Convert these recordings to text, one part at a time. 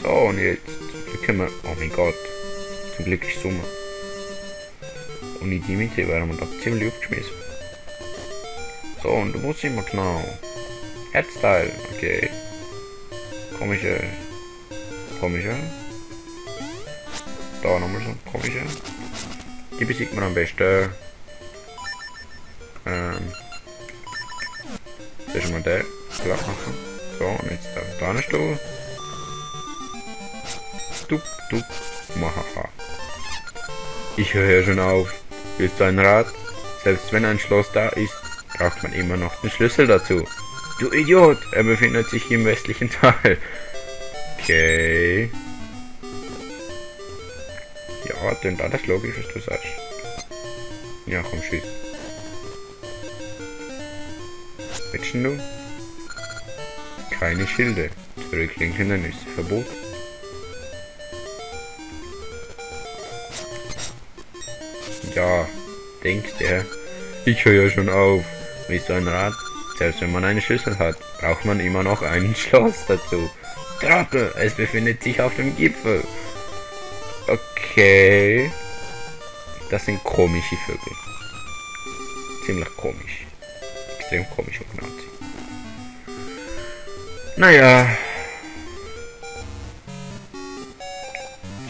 So, und jetzt können wir... Oh mein Gott. Zum Glück ist Sommer. Ohne die Mitte wären wir da ziemlich aufgeschmissen. So, und wo sind wir genau? Headstyle, okay. Komische. Da nochmal so komische. Die besiegt man am besten. Das ist mal der klar machen. So, und jetzt da eine Stuhl. Tup, tup, mahaha. Ich höre schon auf. Willst du ein Rad? Selbst wenn ein Schloss da ist, braucht man immer noch den Schlüssel dazu. Du Idiot! Er befindet sich im westlichen Teil. Okay. Ja, denn alles logisch, was du sagst. Ja, komm, schieß. Willst du? Keine Schilde. Zurücklinkenden ist verboten. Ja, denkst er. Ich höre ja schon auf. Wie so ein Rad. Selbst wenn man eine Schlüssel hat, braucht man immer noch ein Schloss dazu. Trottel, es befindet sich auf dem Gipfel. Okay. Das sind komische Vögel. Ziemlich komisch. Extrem komisch und genau. Naja.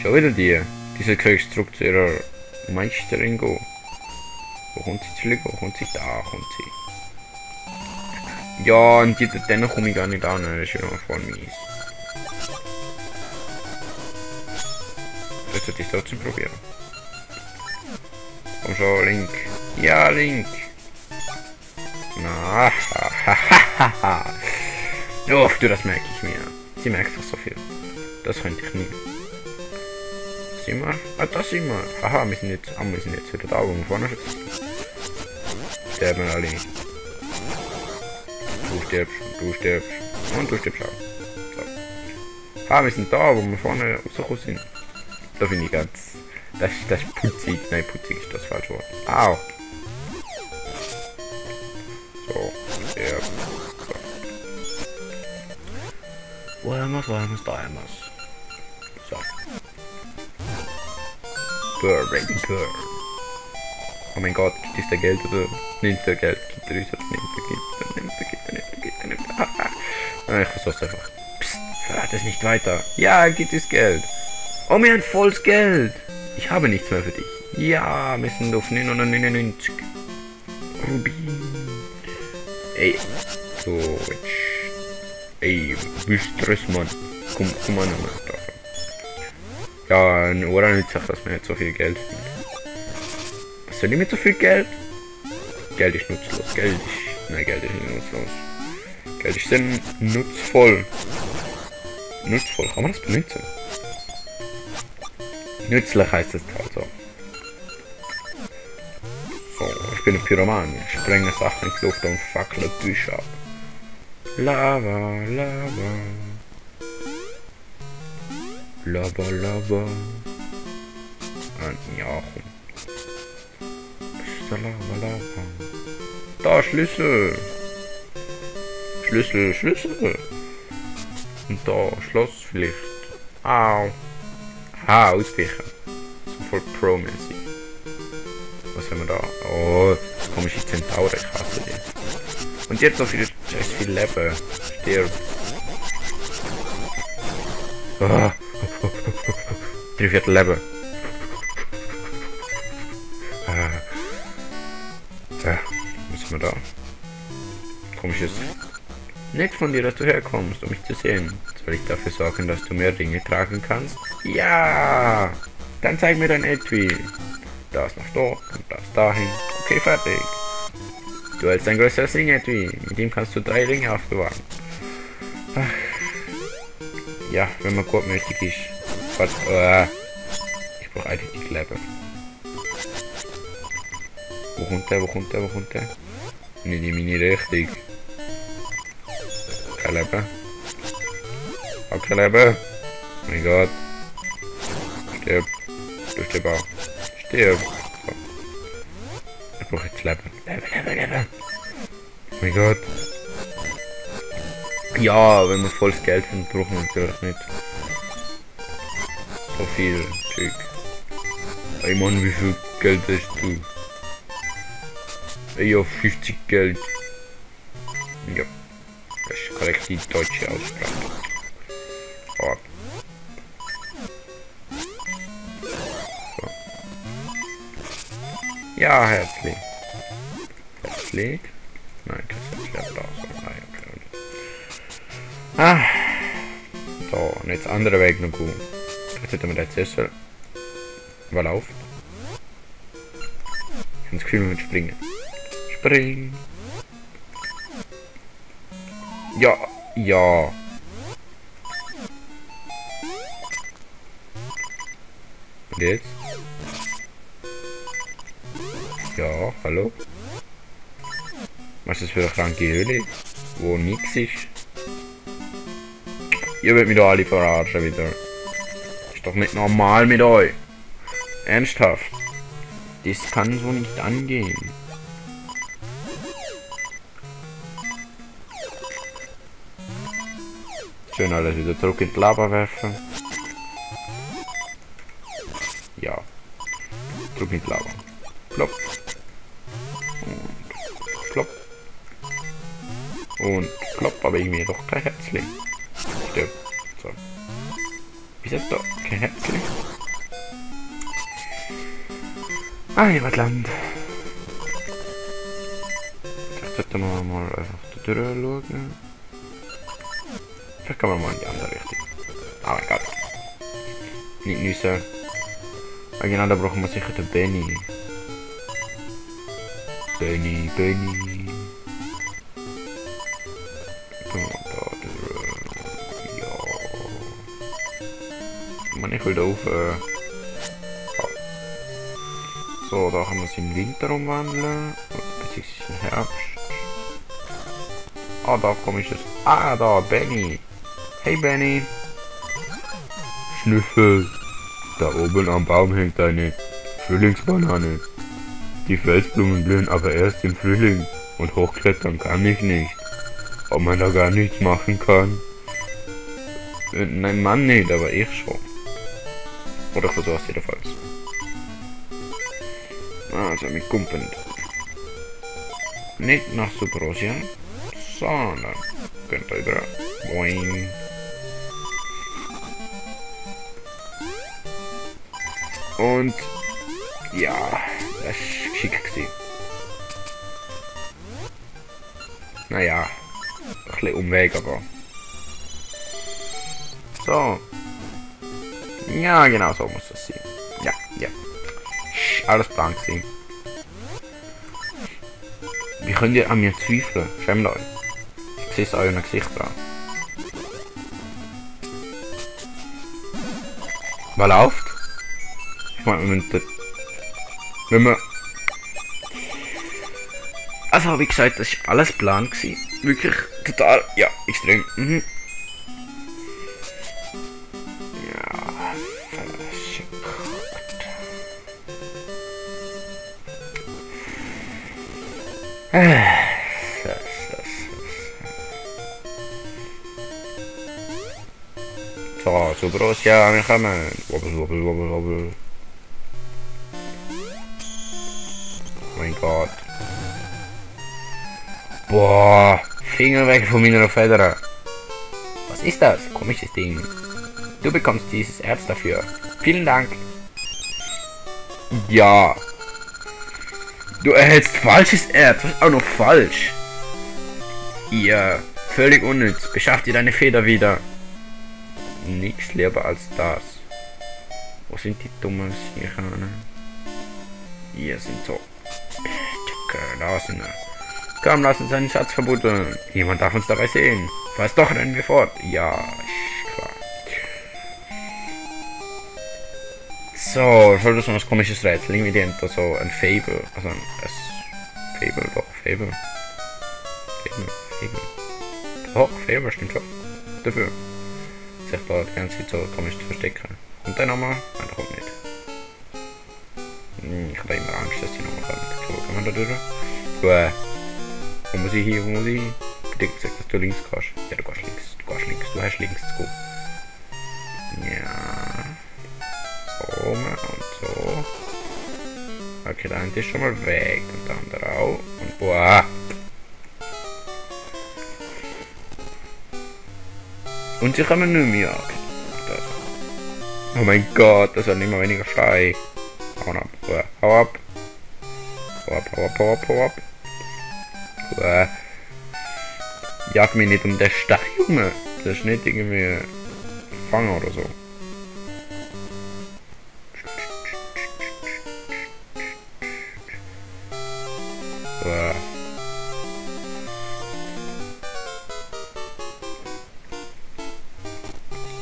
Schau wieder diese kriegst zurück zu ihrer Meisterin go. Wo kommt sie zurück? Wo kommt sie? Da kommt sie. Ja, und dennoch komme ich gar nicht an, das ist ja noch voll mies. Das sollte ich trotzdem probieren. Komm schon, Link. Ja, Link. Na, hahaha. Oh, du, das merke ich mir. Sie merkt doch so viel. Das könnte ich nie. Sind wir? Ah, da sind wir. Haha, wir sind jetzt wieder da, wo wir vorne schon. Sterben alle. Du stirbst und du stirbst auch. So. Ah, wir sind da, wo wir vorne rausgekommen sind. Da finde ich ganz... Das ist putzig. Nein, putzig ist das falsche Wort. Au. So, stirb. So. Wo haben wir's? Da haben wir's. So. Burr, Baby Burr. Oh mein Gott, gibt es da Geld oder nimmt der Geld? Gibt er uns oder nimmt er? Ah, ich versuch's einfach. Psst, verrat es nicht weiter. Ja, gibt es Geld. Oh, mir ein volles Geld. Ich habe nichts mehr für dich. Ja, wir sind auf 999. Rubin. Ey, so, jetzt. Ey, bist Stress, Mann. Komm an, Mann. Ja, ein Ohren nicht sagt, dass man nicht so viel Geld findet. Was soll ich mit so viel Geld? Geld ist nutzlos. Geld ist nicht nutzlos. Geld ist sehr nutzvoll. Nutzvoll, kann man das benutzen? Nützlich heißt es also. So, ich bin ein Pyroman. Ich sprenge Sachen in die Luft und fackle Büsche ab. Lava, Lava. Lava, Lava. Ja, komm. Das ist der Lava, Lava. Da, Schlüssel. Schlüssel. Und da, Schlosspflicht. Au. Ah, ausweichen. So voll Pro-mäßig. Was haben wir da? Oh, komische Zentaure, ich hasse die. Und jetzt so viel Leben. Stirb. Oh. 3/4 Leben. Ja, müssen wir da. Komisches. Nett von dir, dass du herkommst, um mich zu sehen. Soll ich dafür sorgen, dass du mehr Dinge tragen kannst? Ja! Dann zeig mir dein Etui. Das nach dort und das dahin. Okay, fertig. Du hältst ein größeres Ring-Etui. Mit ihm kannst du 3 Ringe aufbewahren. Ach. Ja, wenn man gut nötig ist. Was? Ich brauche eigentlich die Kleber. Wo kommt der? Nicht in meine Richtung. Kein Leben. Hab kein Leben. Oh mein Gott. Stirb. Du stirbst auch. Stirb. So. Ich brauche jetzt Leben. Leben. Oh mein Gott. Ja, wenn wir volles Geld haben, brauchen wir natürlich nicht. So viel Zeug. Ey Mann, wie viel Geld hast du? Ey, ja, 50 Geld. Ja. Das ist korrekt die deutsche Aussprache. Oh. So. Ja, herzlich. Herzlich. Nein, das ist ja da. So, nein, okay. Ah. So, und jetzt andere Weg noch gut. Jetzt hätten wir jetzt erst mal auf. Ich habe das Gefühl, wir müssen springen. Springen. Ja, ja. Und jetzt? Ja, hallo? Was ist das für eine kranke Höhle, wo nichts ist? Ihr wollt mich doch alle verarschen wieder. Ist doch nicht normal mit euch. Ernsthaft. Das kann so nicht angehen. Schön alles wieder zurück in die Lava werfen. Ja. Zurück in die Lava. Plopp. Und plopp. Und plopp, aber irgendwie doch kein Herzchen. Stimmt. So. Ist jetzt doch kein Herzchen? Ah, Heimatland. Vielleicht sollten wir mal einfach da schauen. Vielleicht kann man mal in die andere Richtung. Aber egal. Nicht nüssen. Aber genau, da brauchen wir sicher den Benny. Benny. Ja. Man, ich will da auf. So, da kann man es in den Winter umwandeln. Beziehungsweise in den Herbst. Ah, da komme ich es. Ah, da, Benny. Hey, Benny. Schnüffel. Da oben am Baum hängt eine Frühlingsbanane. Die Felsblumen blühen aber erst im Frühling. Und hochklettern kann ich nicht. Ob man da gar nichts machen kann? Nein, Mann nicht, aber ich schon. Oder versuch's jedenfalls. Also mit Kumpen. Nicht nach Subrosia, sondern könnt ihr über Boing. Und ja, das ist geschickt gewesen. Naja, ein bisschen Umweg, aber. So. Ja, genau so muss das sein. Ja. Alles Plan gewesen. Wie könnt ihr an mir zweifeln? Schämt euch. Ich sehe es euren Gesicht dran. Was läuft? Ich meine, wir müssen... Wenn wir... Also, wie gesagt, das ist alles Plan gewesen. Wirklich total... Ja, extrem. So, so groß, ja, wir kommen. Wobbel. Mein Gott. Boah, Finger weg von meiner Feder. Was ist das? Komisches Ding. Du bekommst dieses Erz dafür. Vielen Dank. Ja. Du erhältst falsches Erz. Was ist auch noch falsch? Ja, völlig unnütz. Beschaff dir deine Feder wieder. Nichts lieber als das. Wo sind die dummen Viecher? Hier sind so. Da sind wir. Komm, lass uns einen Schatz verbuddeln. Jemand darf uns dabei sehen. Was doch, rennen wir fort. Ja, ist klar. So, soll das noch was komisches Rätsel? Irgendwie hinter so ein Fable. Also ein Fable, doch, Fable. Doch, Fable stimmt schon. Dafür. Sich da die ganze Zeit so komisch zu verstecken. Und dann nochmal? Nein, da kommt nicht. Ich habe immer Angst, dass die nochmal kommt. So, kann man da durch? Gut. Wo muss ich hier? Wo muss ich hin? Bedingt sich, dass du links gehst. Ja, du gehst links. Du hast links zu gehen. Ja. Okay, der eine ist schon mal weg und der andere auch. Und boah. Und sie kommen nicht mehr. Das. Oh mein Gott, das sind immer weniger Steine. Hau ab, hau ab. Hau ab, hau ab, hau ab, hau ab. Jag mich nicht um den Stein rum. Das ist nicht irgendwie fangen oder so.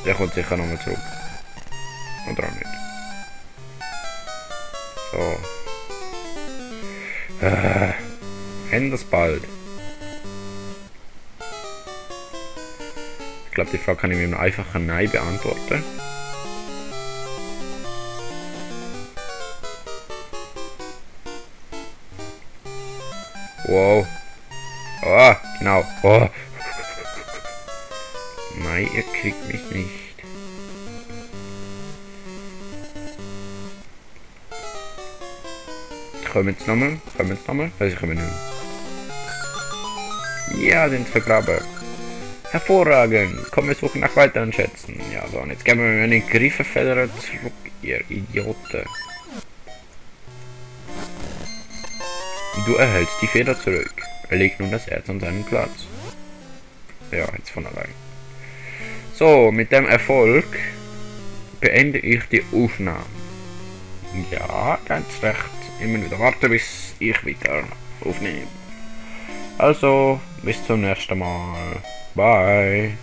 Der kommt sicher nochmal zurück. Oder auch nicht. So. Haben das bald. Ich glaube, die Frage kann ich mit einem einfachen Nein beantworten. Wow. Oh, genau. Oh. Nein, ihr kriegt mich nicht. Kommen jetzt nochmal? Weiß ich immer nicht. Ja, den vergraben. Hervorragend. Komm, wir suchen nach weiteren Schätzen. Ja, so, und jetzt geben wir mir eine Griffefeder zurück, ihr Idioten. Du erhältst die Feder zurück. Er legt nun das Erz an seinen Platz. Ja, jetzt von allein. So, mit dem Erfolg beende ich die Aufnahme. Ja, ganz recht. Immer wieder warten, bis ich wieder aufnehme. Also, bis zum nächsten Mal. Bye.